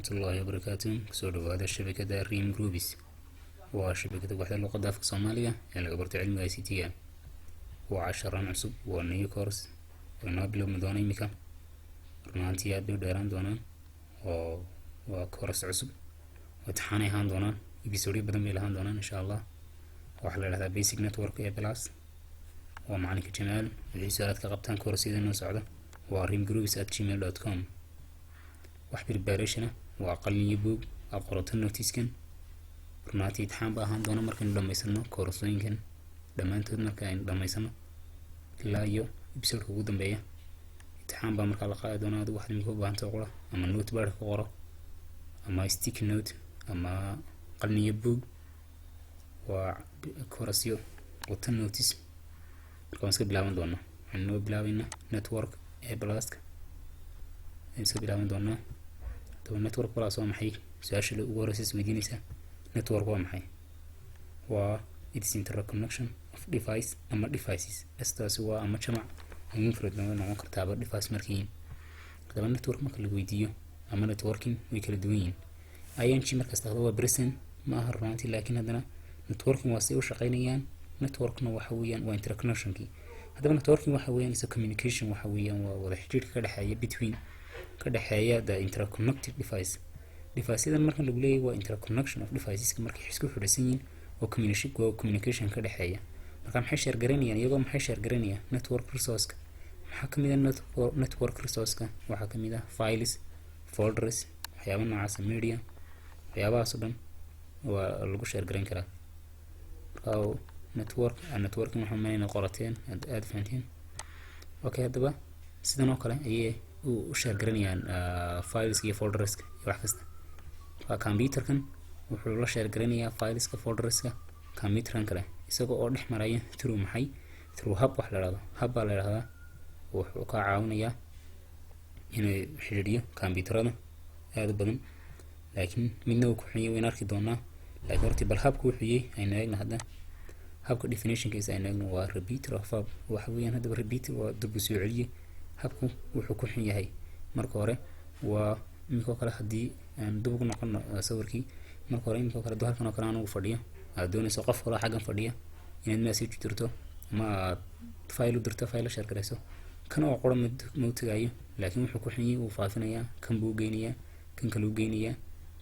Waraxmatullaahi wabarakaatu. Kusoo dhawaada shabakada Ream Groups. Waa shabakada waxda luqadda afka Soomaaliga ee laga barto cilmiga ICT-ga. Waa casharan cusub, waa new course oo inoo bilowmi doona imika. Runaantii aad bay u dheeraan doonaan oo waa course cusub oo imtixaanay ahaan doonaan, episodyo badan bay lahaan doonaan, insha Allah. Waxaa la dhahdaa Basic Network A Plus. Waa macalinka Jamaal. Wixii su-aalaad ka qabtaan koorasyada noo socda waa reamgroups@gmail.com. Wax preparation ah waa qalin iyo buug aad qorato notiskan. Runaantii imtixaan ba ahaan doona markaynu dhamaysano koorsooyinkan dhammaantood. Marka aynu dhamaysano ilaa iyo episodeka ugu dambeeya, imtixaan baa markaa la qaadi doona. Adigu waxaad imika u baahanta qora ama notepad ku qoro ama sticky note ama qalin iyo buug. Waa koorasyo wata notice. Marka waan iska bilaaban doonaa. Waxaan noo bilaabeynaa Network A Pluska ayaan iska bilaaban doonaa. Hadaba Network Plus waa maxay? Su-aasha ugu horeysa is weydiinaysaa, network waa maxay? Waa "It is interconnection of device ama devices." Staasi waa ama jamac ama mufrad lama noqon kartaaba device markay yihiin. Hadaba network marka lagu weydiiyo ama networking, way kala duwan yihiin. Ing markaas dhahdo waa present ma aha runaantii, laakiin haddana networking waa say u shaqeynayaan. Networkna waxa weeyaan waa interconnectionkii. Haddaba networking waxa weeyaan is a communication, waxa weeyaan waa wada xidhiidhka ka dhexeeya, between, ka dhexeeya the interconnected device. Deviceyadan markan lagu leeyahay waa interconnection of deviceska markay isku xidhisan yihiin oo communication, waa communication ka dhexeeya. Marka maxay share garanayaan iyagoo? Maxay share garanayaan? Network resourceka. Maxaa kamid ah network resourceka? Waxaa kamid ah files, folders, waxyaaba noocaasa, media, waxyaabahaas oo dhan waa lagu share garan karaa. Marka network, networking waxaa maynayna qorateen, aad aada fahanteen. Okay, haddaba sidan oo kale ayay u share garanayaan fileska iyo folderska iyo wax kasta. Marka computerkan wuxuu la share garanayaa fileska, folderska computerkan kale, isaga oo dhex maraya through maxay? Through hub. Wax la dhahdo hub baa la dhahdaa. Wuxuu kaa caawinayaa inuu xidhiidhiyo computerada aada u badan, laakiin midna uu ku xunyahay, wayna arki doonaa. Laakiin horta bal hubka wuxuu yahay aynu eegna. Hadda hubka definitionkiisa aynu eegno. Waa repeater of hub. Waxa weeyaan haddaba repeater waa dib u soo celiye. Hubku wuxuu ku xun yahay marka hore waa iminkoo kale, haddii aan dib ugu noqono sawirkii marka hore, iminkoo kale halkan oo kale anugu fadhiyo, aad doonayso qof kaloo xaggan fadhiya inaad message u dirto ama aad file u dirto, file la share garayso, kan oo qura ma u tagaayo, laakiin wuxuu ku xun yahay wuu faafinayaa. Kan buu geynayaa, kan kale u geynayaa.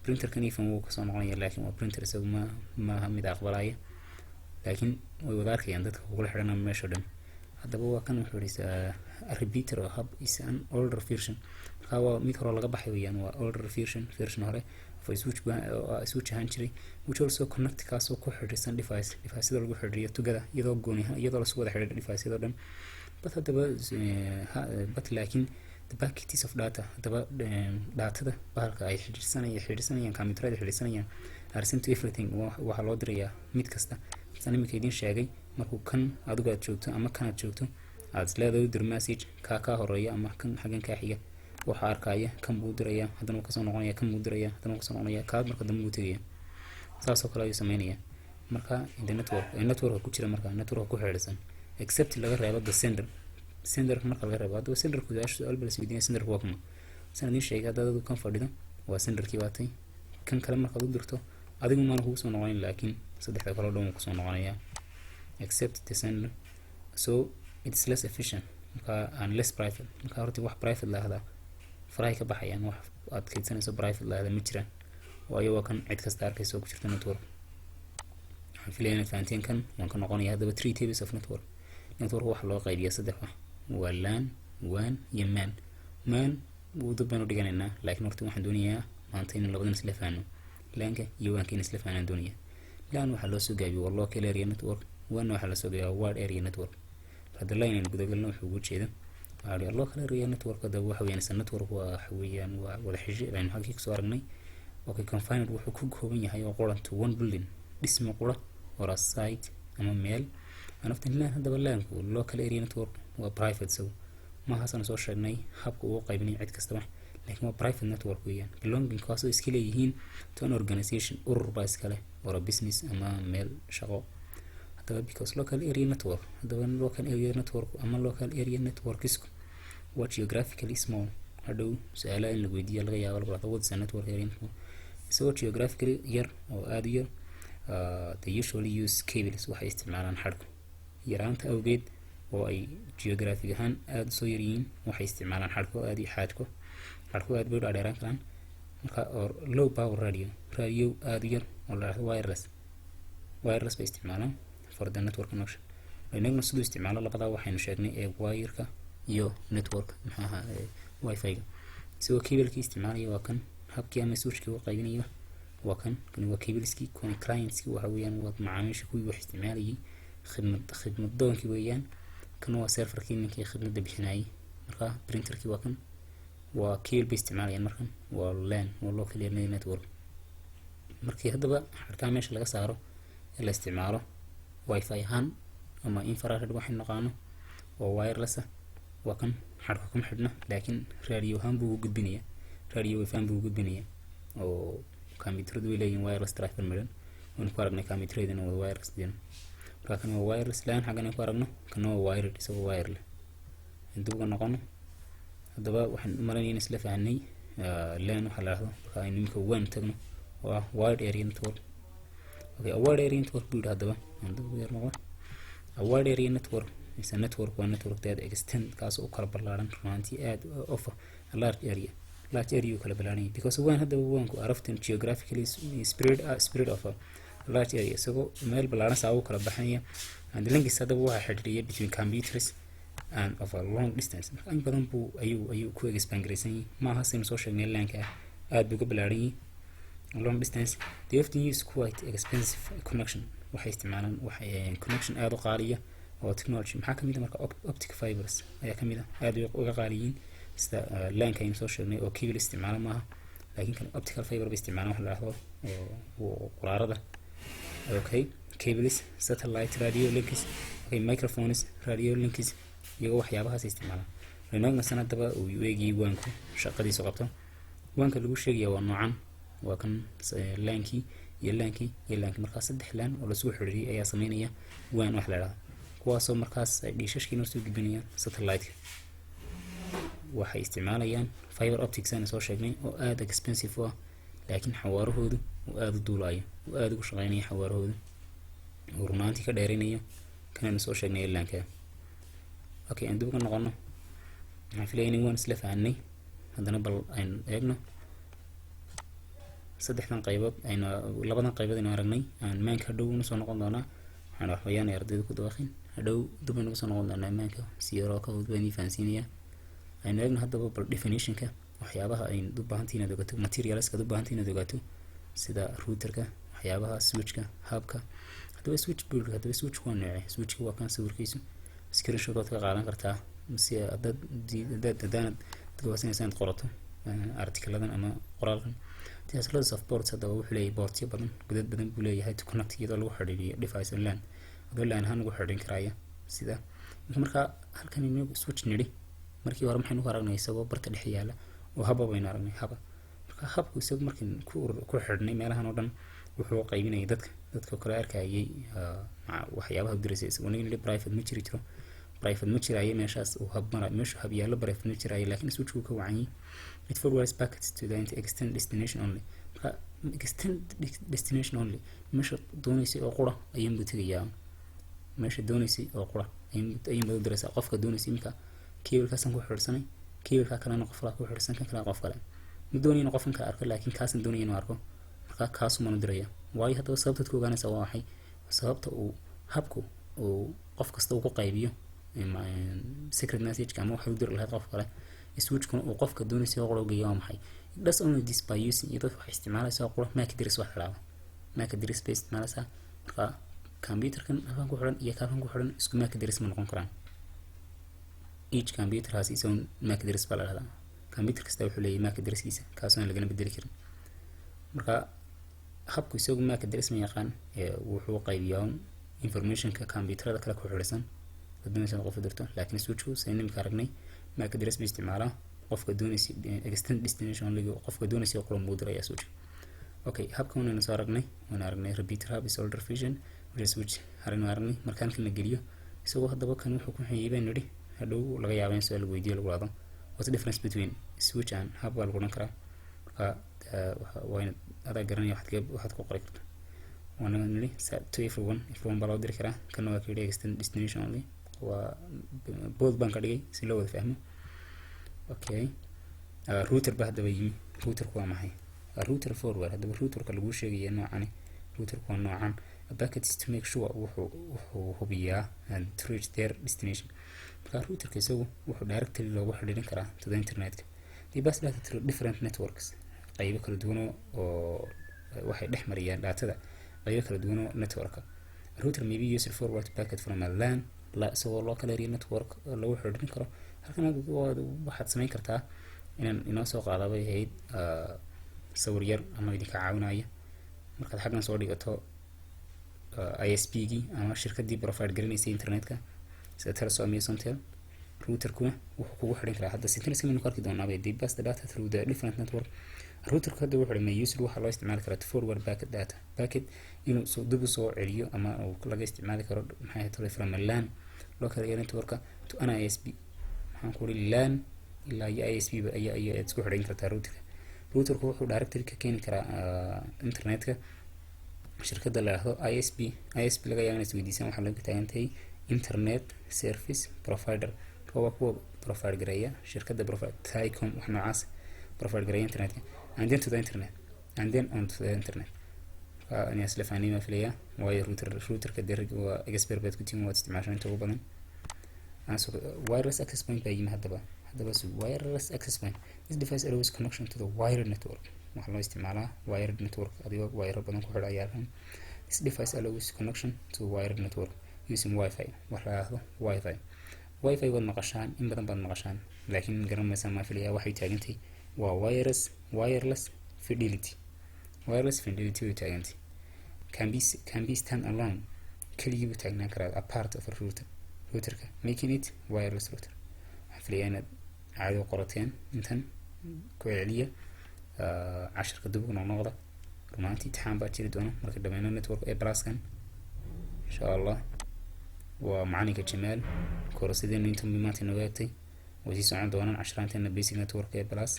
Printerkan even wuu kasoo noqonaya, laakiin waa printer, isagu ma maaha mid aqbalaya, laakiin way wada arkayaan dadka kugula xidhan meesha dhan. Haddaba waa kan wuxuu yihi repeater oo hub is an older version. Marka waa mid hore laga baxay weeyaan, waa older version, version hore of a switch, switch ahaan jiray, which also connect, kaasoo ku xidhiidhsan device, device-yada lagu xidhiidhiyo together, iyadoo gooni, iyadoo lasu wada xidhiidho device-yada dhan. But haddaba, but laakiin the packets of data, haddaba datada bahalka ay xidhiidhsanayaan computerada xidhiidhsanayaan, are sent to everything, waxaa loo dirayaa mid kasta. Saan iminka idiin sheegay, markuu kan adigu aad joogto ama kan aad joogto aad isleedahay u dir message, kaa horeeya ama kan xaggan kaa xiga waxaa arkaya, kan buu dirayaa, haddana wuu kasoo noqonaya, kan buu dirayaa, haddana wuu kasoo noqonaya, kaad marka dambe buu tegaya. Saas oo kale ayuu sameynaya. Marka in the network, networka ku jira, marka networka ku xidhiidhsan, except laga reebo the sender, senderka marka laga reebo. Haddaba senderku, su-aal ba lasweydiinaya, senderku waa kuma? Saan idiin sheegay, haddaad adigu kan fadhido waa senderkii baatay. Kan kale markaad u dirto, adigu maana kugu soo noqonayn, laakiin saddexda kale o dhan wuu kusoo noqonayaa, except the sender. So it's less efficient marka and less private. Marka horta wax private la ahdaa farahay ka baxayaan. Wax aad kaydsanayso private la ahda ma jiraan, waayo waa kan cid kasta arkaysa oo ku jirta network. Waxaan filaya inaad fahanteen. Kan waan ka noqonaya. Haddaba three types of network. Network waxaa loo qaybiyaa saddex wax: waa LAN, WAN iyo MAN. MAN dib baynu dhiganaynaa, laakiin horta waxaan doonayaa maanta inaan labadan isla fahno. LANka iyo WANka in isla fahnaan doonaya. LAN waxaa loo soo gaabiyo waa local area network, WANna waxaa lasoo gaabiyaa wide area network. Hadda LAN aynu gudagalno wuxuu ugu jeeda, waxaa la local area network. Haddaba waxa weeyaan isa network waa waxa weeyaan waa wada xidhiidh aynu halkii kusoo aragnay. Okay, confined, wuxuu ku kooban yahay oo qoran to one building, dhisme qura, or a site, ama meel. And often LAN, haddaba LANku, local area network, waa private. So maahaasaan soo sheegnay habka uu qaybinay cid kastaba, laakiin waa private network weeyaan, belonging, kaasoo iska leeyihiin, to an organization, urur baa iskale, or a business, ama meel shaqo. Haddaba because local area network, haddaba local area network ama local area networksku waa geographically small, Hadhow su-aalaha in la weydiiyo laga yaabo, lagu dhahdo, "What is a network area network?" Isagoo geographically yar oo aada u yar, they usually use cables, waxay isticmaalaan xadhko. Yaraanta awgeed oo ay geographic ahaan aada usoo yaryihiin, waxay isticmaalaan xadhko aada iyo xaadhko. Xadhko aad bay u dhaadheeraan karaan marka, or low power radio, radio aada u yar oo la dhahdo wireless. Wireless bay isticmaalaan for the network connection. Inaguna siduu isticmaalo labadaa waxaynu sheegnay ee wireka iyo network, maxaa ahaa, WiFi-ga, isagoo cablekii isticmaalaya. Waa kan habkii ama switchkii u qaybinayo. Waa kan, kani waa cableskii, kuwani clientskii waxa weeyaan, waa macaamiisha, kuwii wax isticmaalayay, khidmad doonkii weeyaan. Kan waa serverkii, ninkii khidmadda bixinayay. Marka printerkii waa kan, waa cable bay isticmaalayaan. Markan waa LAN, waa local area network. Markii haddaba xadhkaha meesha laga saaro ee la isticmaalo WiFi ahaan ama infrared waxaynu naqaano oo wireless ah, waa kan, xadhka kuma xidhna, laakiin radio ahaan buu u gudbinaya, radio wave ahaan buu u gudbinaya. Oo computeradu way leeyihin wireless driver midhan, waynu ku aragnay computeradana wada wireless din. Marka kan waa wireless LAN xaggan aynu ku aragno, kana waa wired, isagoo wire leh. Dib uga noqono haddaba, waxaan u malaynaya in isla fahanay LAN waxaa la dhahdo. Marka aynu iminka WAN tagno oo ah wide area network. Okay, a wide area network buu yidhi. Haddaba aan dib ugu yar noqo. A wide area network is a network, waa network that extend, kaas oo u kala ballaaran runaantii aad of a large area, large area uu kala ballaaran yahay, because WAN, haddaba WANku are often geographically spread of a large area, isagoo meel ballaaran saa u kala baxanya, and links, haddaba waxaa xidhiidhiya between computers and of a long distance. Marka in badan buu ayuu ku expand garaysan yahay. Maaha saynu soo sheegnay LANka ah, aad buu uga ballaaran yahay long distance. They often use quite expensive connection, waxay isticmaalaan waxay connection aada u qaaliya oo technology. Maxaa kamid ah marka? Optic fibers ayaa kamid ah, aada uga qaaliyiin sida LANka aynu soo sheegnay oo cable isticmaala maaha, laakiin kan optical fiber bay isticmaalaan, waxa la dhahdo oo quraarada. Okay, cables, satellite radio links, okay, microphones, radio links, iyagoo waxyaabahaas isticmaalaan. Waynu haddaba uu u eegayay WANku shaqadiisu qabto. WANka lagu sheegaya waa noocan, waa kan, LANkii iyo LANkii iyo LANkii. Markaas saddex LAN oo lasoo xiriiriyay ayaa sameynaya WAN wax la dhahdo, kuwaasoo markaas ay dhiishashkii noo soo gudbinayaan satellite-ka. Waxay isticmaalayaan fiber optics aan soo sheegnay oo aada expensive u ah, laakiin xawaarahoodu uu aada u duulayo, uu aada ugu shaqeynaya xawaarahoodu, uu runaantii ka dheeraynayo kanaynu soo sheegnay LANka. Okay, aan dib uga noqono. Waxaan filaya in waan isla fahanay. Haddana bal aynu eegno saddexdan qaybood aynu, labadan qaybood aynu aragnay. Aan MANka hadhow una soo noqon doonaa. Waxaan waxbayaan ay ardayda ku dabaqin, hadhow dib aynu uga soo noqon doonaa MANka, si yaroo ka fudud baan idin fahansiinayaa. Aynu eegno haddaba bal definitionka, waxyaabaha aynu u baahantahay inaad ogaato, materialska aad u baahantahay inaad ogaato, sida routerka, waxyaabaha switchka, hubka. Haddaba switch build, haddaba switch waa noocee? Switchka waa kan sawirkiisu, screenshot waad ka qaadan kartaa si hadaad hadaanad dadka inaad qorato articleadan ama qoraalkan. It has lots of ports, haddaba wuxuu leeyahay portyo badan, godad badan buu leeyahay, to connect, iyadoo lagu xidhiidhiyo device on LAN, adoo LAN ahaan ugu xidhiidhin karaya. Sida marka halkan inagu switch nidhi, markii hore maxaynu ku aragnay? Isagoo barta dhex yaala oo hub baynu aragnay, hub. Marka hubku isagu markin ku xidhnay meelahan oo dhan, wuxuu qaybinayay dadka kale arkayay waxyaabaha u diraysay. Isagoo nigi nidhi private ma jiri jiro, private ma jiraayo meeshaas uu hub mara, meeshu hub yaallo private ma jiraayo, laakiin switchku ka wacanyay. It forwards packets to the extend destination only. Marka extend destination only, meesha doonaysay oo qura ayuunbuu tegayaa, meesha doonaysay oo qura ayuunbaad u diraysaa qofka doonaysay. Iminka cablekaasaan ku xidhsanay, cableka kalena qof kalaa ku xidhsan, kan kale qof kale ma doonaya inuu qofkan kale arko, laakiin kaasan doonaya inuu arko, marka kaasumaan u diraya. Waayo, haddaba sababtaad ku ogaanaysaa waa maxay? Sababta uu hubku uu qof kasta uu ku qaybiyo secret message ama waxaad u diri lahayd qof kale, switchkuna uu qofka doonaysa qura ugeeyo, waa maxay? It does only this by using, iyo dadka waxay isticmaalaysaa qura MAC address wax la dhahdo. MAC address bay isticmaalaysaa. Marka computerkan halkan ku xidhan iyo halkan ku xidhan isku MAC address ma noqon karaan. Each computer has its own MAC address baa la dhahdaa. Computer kasta wuxuu leeyahay MAC addresskiisa, kaasoo aan lagana bedeli karin. Marka hubku isagu MAC address ma yaqaan, wuxuu qaybiyaa informationka computerada kale ku xidhisan dad doonaysa qof u dirto, laakiin switchku, saynu imika aragnay, MAC address buu isticmaalaa. Qofka doonaysa extend destination only, qofka doonaysa qura buu diraya switch. Okay, hubka waynu soo aragnay, waynu aragnay. Repeater hub is older version which is switch haraynu aragnay. Markaan kan la geliyo isagoo, haddaba kan wuxuu ku xiyay baynu nidhi, hadhow laga yaaba in su-aal lagu weydiiyo, lagu dhahdo, What's the difference between switch and hub baa lagu odhan karaa. Marka waa inaad adaa garanaya waxaad ku qori karto. Waana nidhi to everyone, everyone baa loo diri karaa. Kana waa ka yidhi extend destination only. Waa both baan ka dhigay si loo wada fahmo. Okay, router ba haddaba yimi. Routerku waa maxay? Router forward. Haddaba routerka laguu sheegaya noocani, routerku waa noocan packets to make sure wuxuu hubiyaa and to reach their destination. Marka routerka isagu wuxuu directly loogu xidhiidhin karaa to the internetka. They pass data through different networks, qaybo kala duwan oo waxay dhex mariyaan datada qaybo kala duwan oo networka. Router may be used forward packet from a LAN la isagoo local area network lagu xidhiidhin karo. Halkan waxaad samayn kartaa inaan inoo soo qaada bay ahayd sawir yar ama idinka caawinaya. Markaad xaggan soo dhigato ISP gii ama shirkadii provide garanaysay internetka sida Telesom iyo Somtel, routerkuna wuxuu kugu xidhin karaa. Hadda sentenceska maynu ku arki doonaaba. They pass the data through the different network. Routerku hadda wuxuu may used, waxaa loo isticmaali karaa to forward packet data, packet inuu soo dib usoo celiyo ama uu laga isticmaali karo, maxay ahayd, from a LAN, local area network, to an ISP. Maxaan ku uri? LAN ilaa iyo ISP ba ayaa isku xidhin kartaa routerka. Routerku wuxuu directly ka keeni karaa internetka shirkadda la yidhaahdo ISP. ISP laga yaaba inaad isweydiisaan waxaa laga taagantahay internet service provider. Marka waa kuwa provide gareeya, shirkadda provide Thaicom, wax noocaas provide gareeya internetka, and then to the internet, and then on to the internet. Marka inaa isla fahnay baan filayaa, waayo routerka dee waa expert baad ku tihiin, waad isticmaashaan inta ugu badan. Wireless access point baa yimi haddaba. Haddaba wireless access point, this device allows connection to the wired network. Waxaa loo isticmaalaa wired network adigoo wire badan ku xidha ayaa. This device allows connection to wired network using Wi-Fi. Wax la yidhaahdo Wi-Fi. Wi-Fi waad maqashaan, in badan baad maqashaan, laakiin garan maysaan maa filaya. Waxay taagantay waa wireless fidelity. Wireless fidelity way taagantay. Can be stand alone, keligii buu taagnaan karaa, a part of a router, routerka, making it wireless router. Waxaan filayaa inaad caadi u qorateen. Intan ku celiya cashirka, dib ugu noqnoqda. Runaantii imtixaan baa jiri doona marka dhameyno Network A Pluskan, insha Allah. Waa macalinka Jamaal. Koorasadeenu intan bay maanta inooga egtay. Way sii socon doonaan cashiraanteena Basic Network A Plus.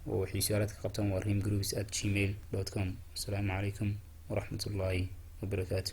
Oo waxay su-aalaad ka qabtaan waa rimgroups@gmail.com. Asalaamu calaykum waraxmatullaahi wabarakaatu.